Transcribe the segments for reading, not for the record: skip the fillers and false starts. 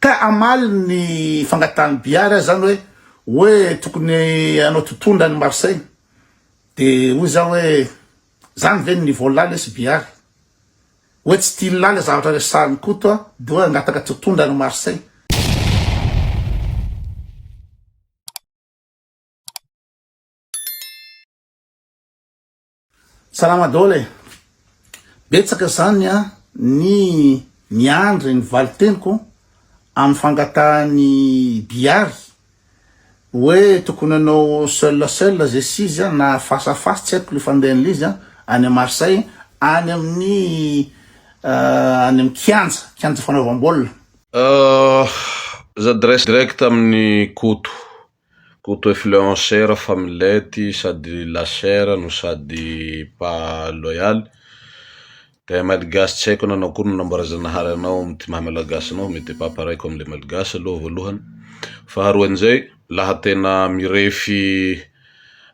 Ka hamaly ny fangatahan'i Bihary aho zany hoe hoe tokony hanao totondra any Marseille. De hoy za hoe zany ve ny niveau lahy lesy Bihary? Hoe tsy tian'i lahy le zavatra resahin'i Koto a, de hoe hangataka totondra any Marseille. Salama daholo e! Betsaka zany a ny miandry ny valiteniko amin'ny fangatahan'i Bihary hoe tokony hanao seul à seul zay sy izy a na face à face tsy haiko le fandehan'le izy a any Marseille any amin'ny any amin'ny kianja kianja fanaovam-baolina. J'adresse direct amin'i Koto. Koto influenceur fa milety sady lacheur no sady pas loyal de malgasy tsy haiko nanao akory no namboarazanahary anao amty maha malagasy anao mety pas pareil comme le malgasy aloha voalohany, faharoa anizay laha tena mirefy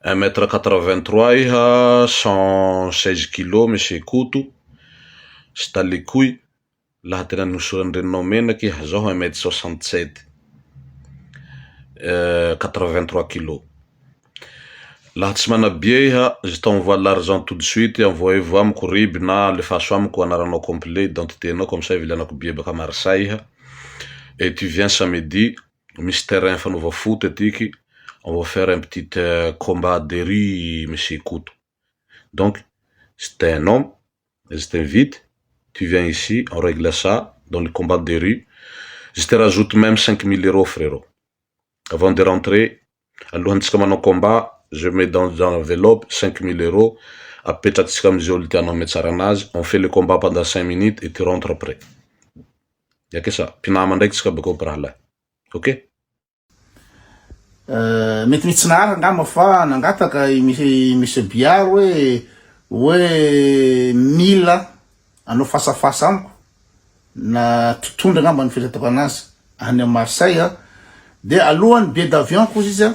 un mètre 83 iha 116 kilo monsieur Koto sy talekoy Laha tena nohosoran'ny reninao menaky iha, zaho un mètre 67, 83 kilos. Laha tsy mana billet iha, je t'envoie l'argent tout de suite, envoyevo amiko riby na alefaso amiko anaranao complet, identité-nao comme ça ivilianako billet baka Marseille iha, et tu viens samedi, misy terrain fanaova foot atiky, on va faire un petit combat de rue monsieur Koto. Donc, si t'es un homme, je t'invite, tu viens ici, on règle ça dans le combat de rue. Je te rajoute même 5000 euros frérot. Avant de rentrer, alohantsika manao combat, je mets dans l'enveloppe 5000 euros, apetratsika amizay olo tianao hamatsara anazy, on fait le combat pendant 5 minutes et tu rentres après. Yake sa, mpinama ndraiky tsika bakeo mpirahalahy. Ok? Mety misy tsy naharaka angamba fa nangataka i Monsieur Bihary hoe hoe mila anao face à face amiko na totondra angamba ny firesatako anazy any à Marseille a, de alohan'ny billet d'avion koa izy a,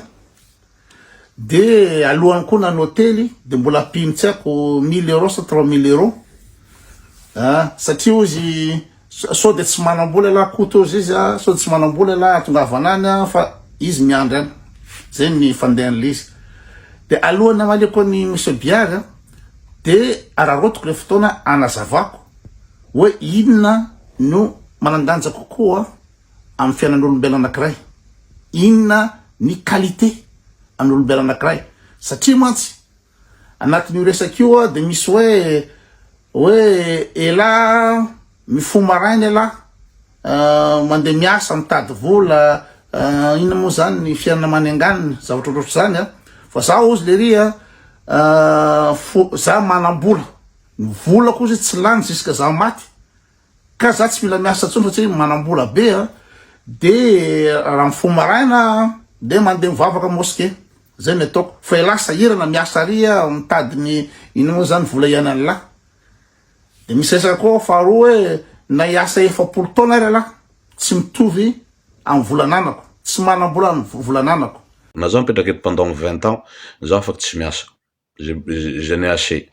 de alohany koa na ny hotely de mbola ampino tsy haiko mille euros sa 3000 euros a, satria ozy Sao de tsy manambola elah Koto ozy izy a, sao de tsy manambola elah atongavana any a, fa izy miandry any, zay ny fandehan'le izy, de alohan'ny hamaliako an'i Monsieur Biary a, de araraotiko le fotoana anazavako hoe inona no manan-danja kokoa amin'ny fiainan'olombelona anakiray, inona ny qualité amin'olombelona anakiray, satria mantsy Anatin'io resaka io de misy hoe hoe elah mifoha maraina elah mandeha miasa mitady vola inona moa zany ny fiainana manenganina zavatra ohatrohatr'izany a, fa za ozy lery a fo za manam-bola ny volako ozy tsy lany jusque za maty Ka za tsy mila miasa intsony satria manambola be a, de raha mifoha maraina de mandeha mivavaka mosquée, zay ny ataoko, fa elah sahirana miasa ary a mitady ny ino moa zany vola iainan'lah, de misy resaka koa faharoa hoe na hiasa 40 taona ary elah tsy mitovy amin'ny vola ananako, tsy manambola ny vola ananako. Na zaho mipetraka eto pendant 20 ans, zaho afaky tsy miasa, je je n'ai assez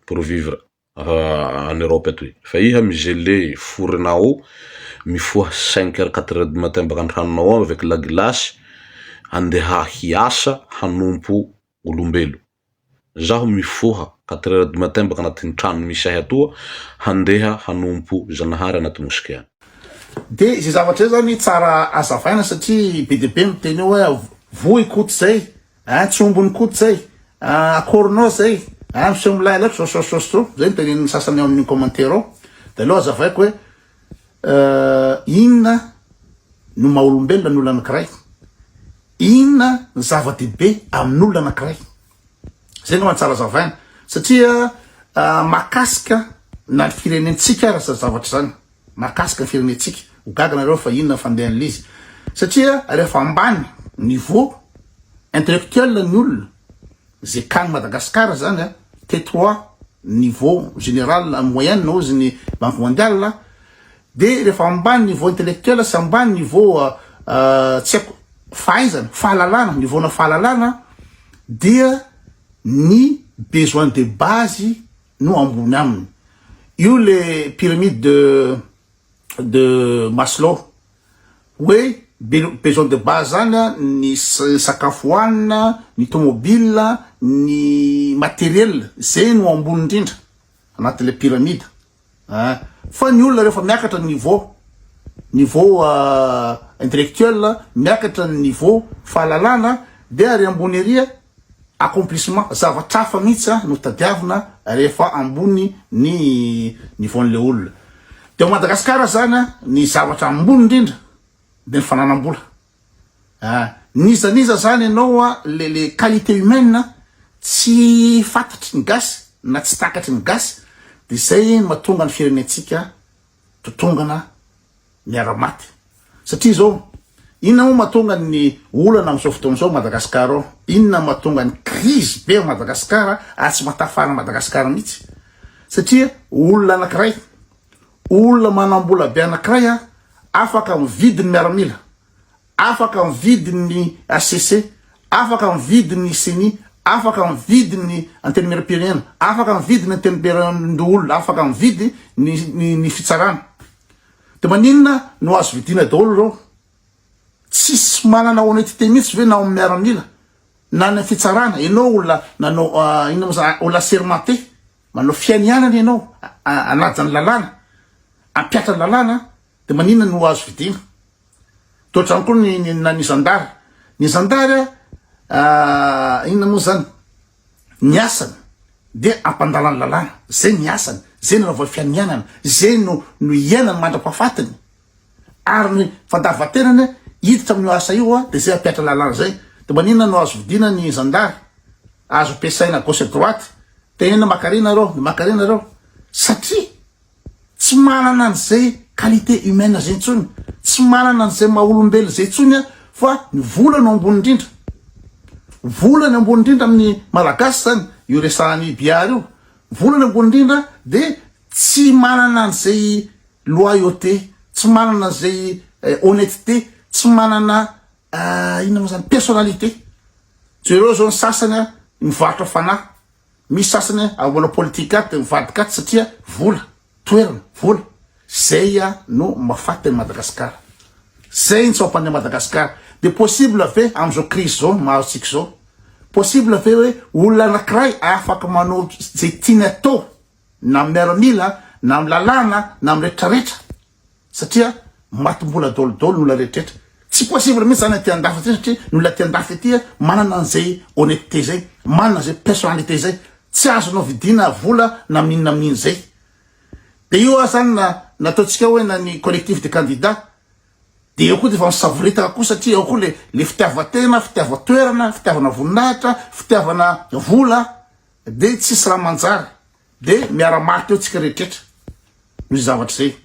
pour vivre en Europe atoy, fa iha mi-geler forinao mifoha cinq heures quatre heures du matin baka antranonao ao avec la glace andeha hiasa hanompo olombelo, zaho mifoha quatre heures du matin baka anatin'ny trano misy ahy atoa handeha hanompo Zanahary anaty mosquée any. De izay zavatra izay zany tsara azavaina satria be dia be miteny eo hoe voa i Koto zay, Ein tsy ombiny koto zay, akorinao zay, ein miseho milay loatra zao zao zao zao, zay no tenenin'ny sasany ao amin'ny commentaire ao, de aleo azavaiko hoe inona no maha olombelona ny olona anakiray, inona ny zava-dehibe amin'olona anakiray, zay angamba no tsara azavaina satria mahakasika na ny firenentsika ara zany zavatra zany. Mahakasika ny firenentsika. Ho gaga nareo fa inona ny fandehan'ilay izy. Satria rehefa ambany niveau intellectuel ny olona, ze cas ny Madagascar zany a, T3 niveau général moyenne hozy ny banque mondiale, de rehefa ambany niveau intellectuel sy ambany niveau tsy haiko fahaizana, fahalalana, niveau-na fahalalana dia ny besoin de base no ambony aminy. Io le pyramide de de Maslow. Hoe besoin de base zany a, ny sakafo hohanina, ny tomobile, ny materiel, zay no ambony indrindra anatin'ilay pyramide a. Fa ny olona rehefa miakatra ny niveau, niveau intellectuel, miakatra ny niveau fahalalana de ary ambony ery accomplissement, zavatra hafa mihitsy no tadiavina rehefa ambony ny niveau-n'le olona. De ao Madagasikara zany a, ny zavatra ambony indrindra de ny fananam-bola. Ah, n'iza n'iza zany ianao a, le le qualité humaine tsy fantatry ny gasy na tsy takatry ny gasy de zay no mahatonga ny firenentsika totongana miara-maty. Satria izao, inona moa mahatonga ny olana amin'izao fotoana izao Madagascar ao? Inona mahatonga ny crise be ao Madagascar ary tsy mahatafara Madagascar mihitsy? Satria olona anankiray, olona manam-bola be anankiray afaka mividy ny miaramila, Afaka mividy ny HCC, afaka mividy ny ceni, afaka mividy ny Antenimierampirenena, afaka mividy ny Antenimierandoholona, afaka mividy ny ny ny fitsarana. De maninona no azo vidiana daholo ireo? Tsisy manana honnêteté mihitsy ve na ao amin'ny miaramila na any amin'ny fitsarana? Ianao olona nanao inona moa zany olona assermenté, manao fianianana ianao hanaja ny lalàna, hampihatra ny lalàna, de maninona no azo vidiana? Toa ohatr'izany koa ny ny na ny zandary. Ny zandary a inona moa zany? Ny asany dia hampandala ny lalàna. Zay ny asany, zay no anaovany fianianana, zay no no iainany mandra-pahafatiny. Ary ny fandavan-tenany hiditra amin'io asa io a de zay hampihatra lalàna zay. De maninona no azo vidiana ny zandary? Azo ampiasaina à gauche à droite. Tenenina maka nareo, maka nareo. Satria Tsy manana an'izay qualité humaine zay intsony, tsy manana an'izay maha olombelona zay intsony a, fa ny vola no ambony indrindra. Vola ny ambony indrindra amin'ny Malagasy zany, io resahan'i Bihary io. Vola ny ambony indrindra de tsy manana an'izay loyauté, tsy manana an'izay honnêteté, tsy manana inona moa zany personnalité. Jereo zao ny sasany a, mivarotra fanahy. Misy sasany avy manao politique ato de mivadika ato satria vola, toerana, vola. Zay no mafaty an'i Madagascar. Zay ny tsy mampandeha Madagascar. De possible ve amin'izao crise zao mahazo antsika izao? Possible ve hoe olona anakiray afaka manao zay tiany atao na amin'ny miaramila na amin'ny lalàna na amin'ny retraretra? Satria matim-bola daholo ny olona rehetra. Tsy possible mihitsy zany aty andafy aty satria ny olona aty andafy aty manana an'izay honnêteté zay, manana izay personnalité zay. Tsy azonao vidiana vola na amin'inona amin'inona zay. De io aza zany na nataontsika hoe na ny collectif de candidats de eo koa de efa misavoritaka koa satria eo koa le le fitiavan-tena, fitiavan-toerana, fitiavana voninahitra, fitiavana vola de tsisy raha manjary. De miara maty eo tsika rehetretra noho izay zavatra izay.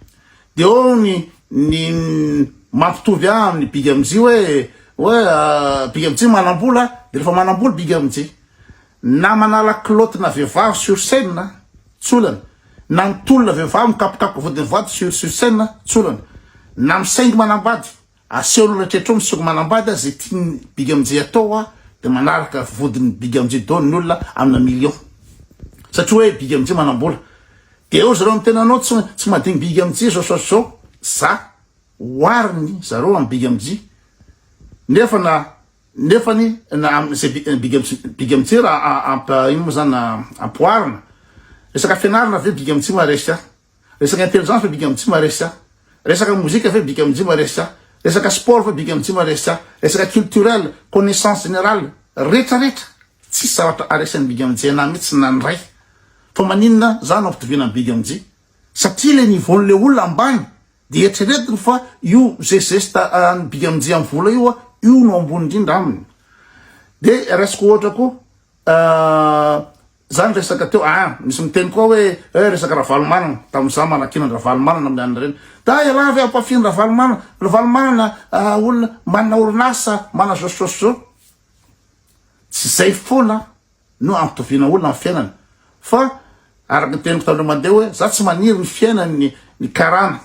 De eo ny ny mampitovy ahy amin'ny Big MJ hoe hoe Big MJ manambola de rehefa manambola Big MJ na manala kilaoty na vehivavy sur scène tsy olana, na mitolona vehivavy mikapokapoka vodin'ny vady sur sur scène tsy olana, na misaingy manambady Asehonao rehetra eo miseho manambady aza zay tian'ny big MJ atao a de manaraka vodin'ny big MJ daholo ny olona amina million satria hoe big MJ manambola de eo zareo miteny anao tsy tsy mahadigny big MJ zao sao zao za ohariny zareo am big MJ nefa na nefany na am zay big MJ big MJ raha amp ino moa zany ampoharina resaka fianarana ve big MJ maharesy ahy Resaka intelligence ve big MJ maharesy ahy? Resaka mozika ve big MJ maharesy ahy? Resaka sport ve big MJ maharesy ahy? Resaka culturel, connaissance générale, rehetra rehetra tsisy zavatra aresin'ny big MJ anah mihitsy na ny ray. Fa maninona za no ampitoviana amin'ny big MJ? Satria le niveau-n'le olona ambany de eritreretiny fa io geste an'ny big MJ amin'ny vola io io no ambony indrindra aminy. De raisiko ohatra koa Zany resaka teo ah misy miteny koa hoe eh resaka Ravalomanana tamin'izaho manakiana an-dRavalomanana amin'ny anona ireny da ialahy ve ampafiany Ravalomanana Ravalomanana ah, olona manana orinasa manana zao sy zao sy zao tsy zay foana no ampitoviana olona amin'ny fiainana fa araka ny teniko tamin'ireo mandeha hoe za tsy maniry ny fiainan'ny ny karana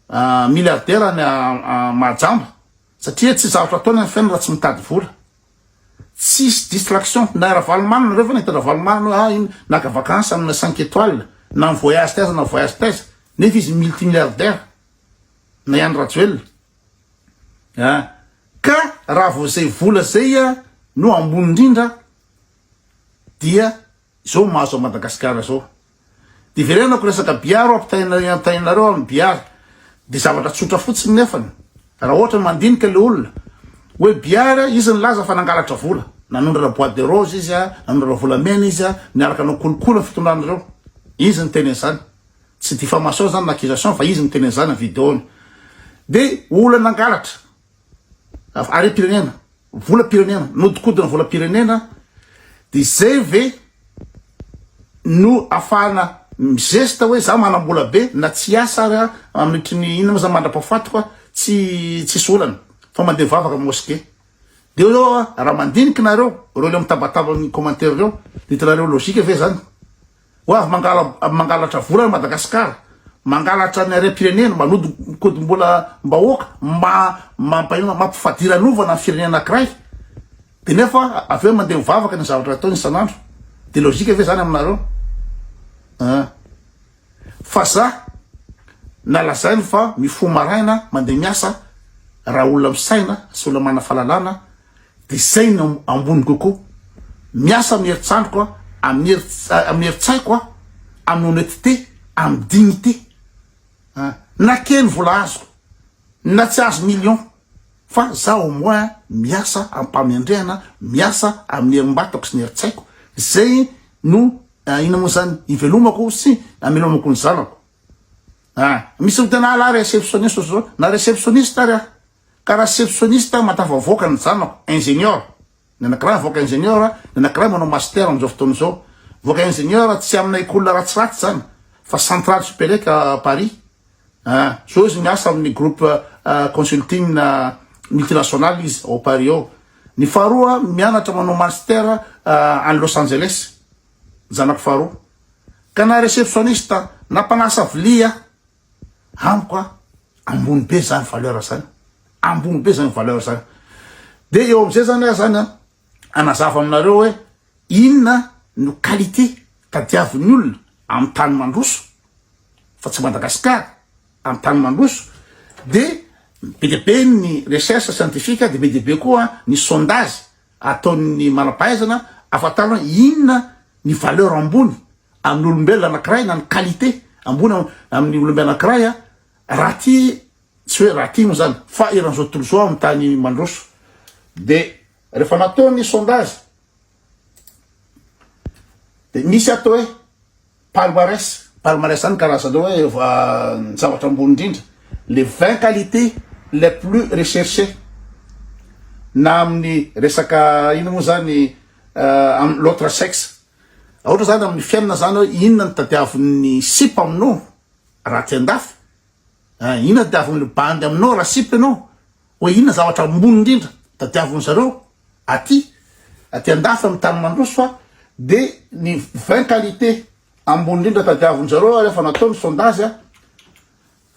ah, milliardaire any ah, Mahajamba satria tsy zavatra ataony amin'ny fiainana raha tsy mitady vola Tsisy distraction na Ravalomanana reo fa nahita Ravalomanana hoe ah iny naka vacances amina cinq étoiles na mi voyage taiza na voyage taiza nefa izy multimilliardaire na i Andry Rajoelina. A! Ka raha vao zay vola zay no ambony indrindra dia izao mahazo an'i Madagasikara zao. Dia iverenako resaka Biaro ampitainareo amin'ny Biary. Dia zavatra tsotra fotsiny nefany. Raha ohatra mandinika le olona hoe Biary izy nilaza fa nangalatra vola, nanondrana bois de rose izy, nanondrana volamena izy, niaraka nanao kolikoly ny fitondrana ireo. Izy niteny an'izany. Tsy diffamation zany na accusation fa izy niteny an'izany amin'ny video-ny. Dia olona nangalatra harem-pirenena, volam-pirenena, nodikodina volam-pirenena, dia izay ve no afahana mizesta hoe za manam-bola be na tsy hiasa ary aho amin'itry ny inona moa zany mandra-pahafatiko aho tsy tsisy olana fa mandeha mivavaka amin'ny mosquée. Dia eo zao raha mandinika nareo, ireo le mitabataba amin'ny commentaire ireo, dia hitanareo logique ve zany? Ho avy mangala mangalatra vola any Madagascar, mangalatra ny harem-pirenena, manodinkodim-bolam-bahoaka, ma mampainona mampifadiranovana ny firenena anakiray, de nefa avy eo mandeha mivavaka ny zavatra ataony isan'andro, de logique ve zany aminareo? An! Fa za na lazainy fa mifoha maraina mandeha miasa, raha olona misaina sy olona manana fahalalana, de zay no ambony kokoa, miasa amin'ny herin-tsandriko aho, amin'ny hery amin'ny herin-tsaiko aho, amin'ny honnêteté, amin'ny dignité, ah, na kely vola azoko, na tsy azo million, fa za au moins miasa am-pahamendrehana, miasa amin'ny herim-batako sy ny herin-tsaiko, zay no inona moa zany, ivelomako sy amelomako ny zanako, ah, misy miteny ah, la réceptionniste zao, na réceptionniste ary aho, Ka raceptionniste mahatafavoaka ny zanako ingénieur, ny anakiray mivoaka ingénieur, ny anakiray manao master amin'izao fotoana izao. Mivoaka ingénieur tsy amina école ratsiratsy zany fa centrale supélec à Paris. Ah, zao izy miasa amin'ny groupe consulting multinational izy ao Paris ao. Ny faharoa mianatra manao master any Los Angeles, ny zanako faharoa. Ka na réceptionniste na mpanasa vilia Amiko a, ambony be zany valeur zany, ambony be zany valeur zany. De eo amizay zany aho zany a, hanazava aminareo hoe inona no qualité tadiavin'ny olona amin'ny tany mandroso fa tsy Madagascar, amin'ny tany mandroso de be dia be ny recherche scientifique de be dia be koa ny sondage ataon'ny manam-pahaizana ahafantarana inona ny valeur ambony amin'ny olombelona anakiray na ny qualité ambony amin'ny olombelona anakiray a, raha ty tsy hoe raha ty moa zany fa eran'izao tontolo izao amin'ny tany mandroso de rehefa natao ny sondage de misy atao hoe palmarès, palmarès zany karazana hoe ny zavatra ambony indrindra, les 20 qualités les plus recherchées na amin'ny resaka ino moa zany amin'ny l'autre sexe. Ohatra zany amin'ny fiainana zany hoe inona no tadiavin'ny sipa aminao raha aty andafy, ah, inona tadiavin'ny bandy aminao raha sipa ianao, hoe inona zavatra ambony indrindra tadiavin zareo aty, aty andafy amin'ny tany mandroso fa de ny 20 qualité ambony indrindra tadiavin zareo rehefa natao ny sondage a,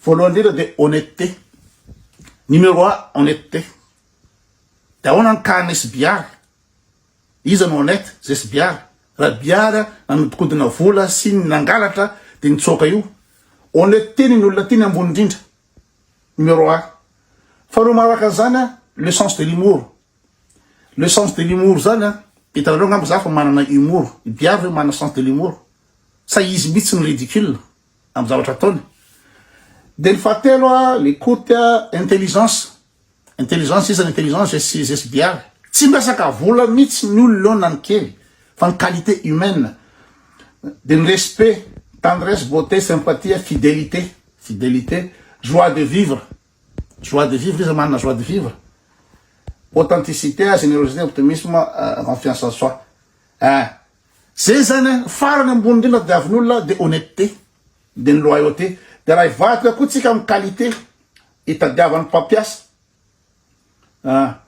voalohany indrindra de honnêteté, numéro 1 honnêteté, de ahoana ny cas-n'i Biary? Iza no honnête? Zay sy Biary. Raha Biary nanodikodina vola sy nangalatra dia nitsoaka io. Honnêteté ny olona ty ny ambony indrindra. Numéro un. Faharoa manaraka an'izany le sens de l'humour. Le sens de l'humour zany an, hitanareo angamba za fa manana humour. I Biary ve manana sens de l'humour? Sa izy mihitsy no ridicule amin'ny zavatra ataony? Dia ny fahatelo l'écoute, intelligence. Intelligence iza ny intelligence zay sy zay biary. Tsy miresaka vola mitsy ny olona eo na ny kely fa ny qualité humaine de ny respect, tendresse, beauté, sympathie, fidélité, fidélité, joie de vivre, joie de vivre iza manana joie de vivre, authenticité, générosité, optimisme, confiance en soi. Eh zay zany farany ambony indrindra tadiavin'olona de honnêteté de ny loyauté de raha hivadika koa tsika amin'ny qualité Itadiavan'ny mpampiasa ah.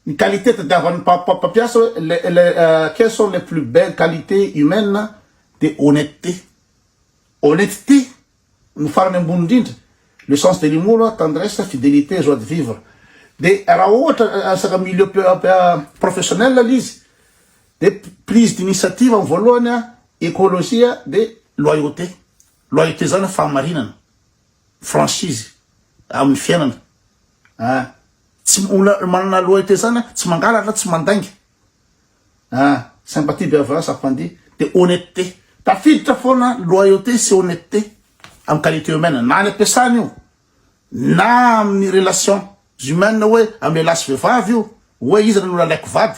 Ny qualité tadiavan'ny mpampiasa hoe les, les, euh, quelles sont les plus belles qualités humaines de honnêteté. Honnêteté no farany ambony indrindra. Le sens de l'humour, tendresse, fidélité, joie de vivre. De raha ohatra resaka milieu professionnel le izy de prise d'initiative amin'ny voalohany, écologie de loyauté. Loyauté zany fahamarinana. Franchise amin'ny fiainana. Ah, tsy olona manana loyauté zany tsy mangalatra, tsy mandainga. Ah, sympathie, bienveillance, apprenti, de honnêteté. Tafiditra foana loyauté sy honnêteté amin'ny qualité humaine, na any am-piasana io, na amin'ny relations humaines hoe amin'ny lehilahy sy vehivavy io, hoe iza no nalaiko vady.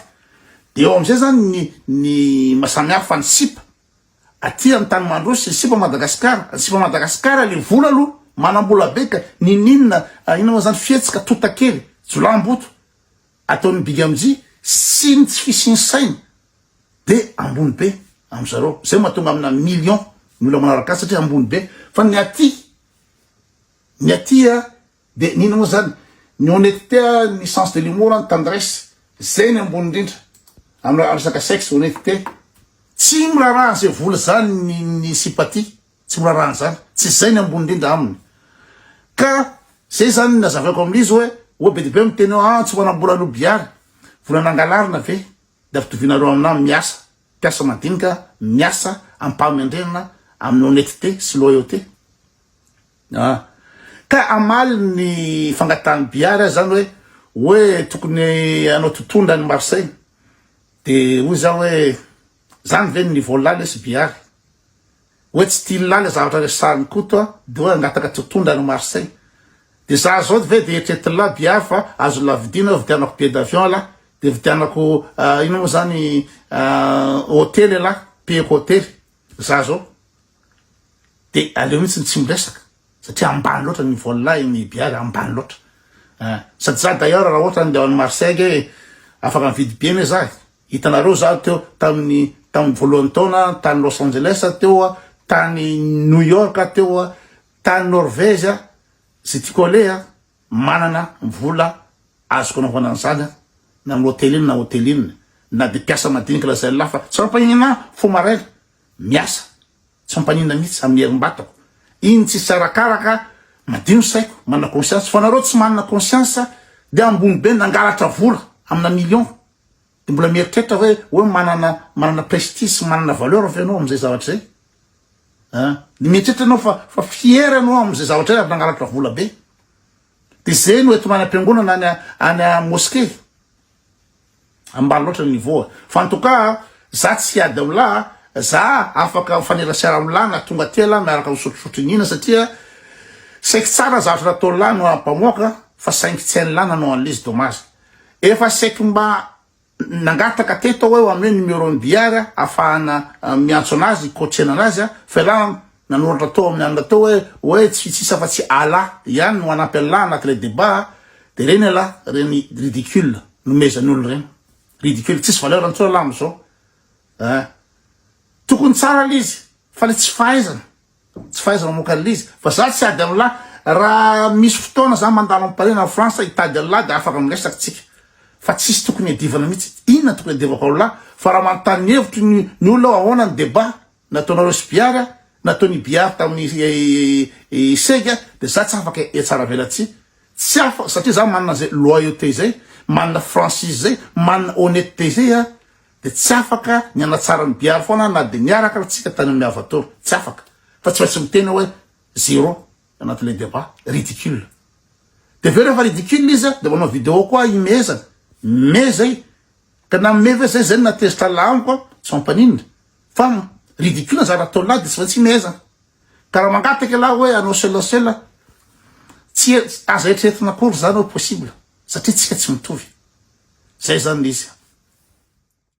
De eo am'izay zany ny ny maha samy hafa ny sipa aty amin'ny tany mandroso sy ny sipa Madagascar. Ny sipa Madagascar le vola aloha, manam-bola be ka n'inon'inona, inona moa zany fihetsika totakely, jiolahim-boto. Ataon'ny bigamji sy ny tsy fisian'ny saina de ambony be am zareo, zay mahatonga amina million ny olona manaraka azy satria ambony be, fa ny aty ny aty a de n'inona moa zany ny honnêteté a, ny sens de l'humour a, ny tendresse, zay ny ambony indrindra am resaka sexe, honnêteté, tsy miraharaha an'izay vola zany ny ny sympathie. Tsy miraharaha an'izany. Tsy izay ny ambony indrindra aminy. Ka zay zany ny nazavaiko amin'izy hoe, hoe be dia be miteny hoe ah tsy manam-bola aloha Bihary. Vola nangalarina ve dia ampitovianareo aminah miasa, mpiasa madinika miasa am-pahamendrehana amin'ny honnêteté sy loyauté. Ah. Ka hamaly ny fangatahan'i Bihary aho zany hoe, hoe tokony hanao totondra any Marseille. Dia hoy zaho hoe, zany ve ny niveau lahy lesy Bihary? Hoe tsy tian'i lahy le zavatra resahin'i Koto a, de hoe hangataka tsy ho tondra any Marseille. De za zao ve de eritreretin'lah Bihary fa azon'lah vidiana hoe vidianako billet d'avion lah, de vidianako inona moa zany hotely elah, payeko hotely, za zao. De aleo mihitsy ny tsy miresaka satria ambany loatra ny niveau-n'lah iny Bihary, ambany loatra. Sady za d'ailleurs raha ohatra andeha ho any Marseille ange afaka mividy billet anie za e. Hitanareo za teo tamin'ny tamin'ny voalohan'ny taona tany Los Angeles teo aho, tany New York teo aho, tany Norvège aho, zay tiako aleha manana vola azoko anaovana an'izany aho, na amin'ny hotely inona na hotely inona, na dia mpiasa madinika lazain'ny lahy fa tsy mampaninona ahy fo maraina miasa, tsy mampaninona mihitsy amin'ny herim-batako, iny tsisy arakaraka, madio ny saiko, manana conscience, fa nareo tsy manana conscience dia ambony be nangalatra vola amina millions. De mbola mieritreritra hoe hoe manana manana prestige sy manana valeur ve ianao amin'izay zavatra izay? An! De mieritreritra ianao fa fa fier ianao amin'izay zavatra izay ary nangalatra vola be. De zay no entina any am-piangonana any any a mosquée. Ambany loatra ny niveau. Fa en tout cas za tsy hiady amin'lah, za afaka mifanerasera amin'lah na tonga aty elah miaraka misotrosotro iniana satria saiky tsara zavatra nataon'lah no ampamoaka fa saingy tsy hain'lah nanao an'le izy dommage. Efa saiky mba nangataka teto aho hoe omeo numéro n'i Bihary ahafahana miantso anazy, hi-coacher-na anazy fa elah nanoratra teo amin'ny alina teo hoe hoe tsy tsisy afa-tsy Allah ihany no hanampy an'lah anatin'ilay débat dia ireny elah ireny ridicule nomezan'ny olona ireny. Ridicule, tsisy valeur intsony elah amin'izao. Eh. Tokony tsara ilay izy fa ilay tsy fahaizana. Tsy fahaizana mamoaka an'ilay izy. Fa za tsy ady amin'lah. Raha misy fotoana za mandalo am Paris na France hitady an'lah de afaka miresaka tsika. Fa tsisy tokony hiadivana mihitsy. Inona no tokony hiadivako amin'lah? Fa raha manontany ny hevitro ny ny olona hoe ahoana ny débat nataonareo sy Bihary a, nataon'i Bihary tamin'i i Sega de za tsy afaka hihatsaravelatsihy. Tsy afaka satria za manana zay loyauté zay, manana franchise zay, manana honnêteté zay a. Dia tsy afaka ny hanatsara ny Bihary foana na dia niaraka ary tsika tany amin'ny Avator. Tsy afaka. Fa tsy maintsy miteny aho hoe zéro anatin'ilay débat. Ridicule. Dia avy eo rehefa ridicule izy dia manao vidéo koa himehezana. Mimehy zay. Ka na mimehy ve zay, zay no nahatezitra an'lah amiko an, tsy mampaninona. Fa ridicule ny zavatra ataon'lah dia tsy maintsy himehezana. Ka raha mangataka ialahy hoe hanao seul à seul, tsy aza eritreretina akory izany hoe possible satria tsika tsy mitovy. Zay zany le izy.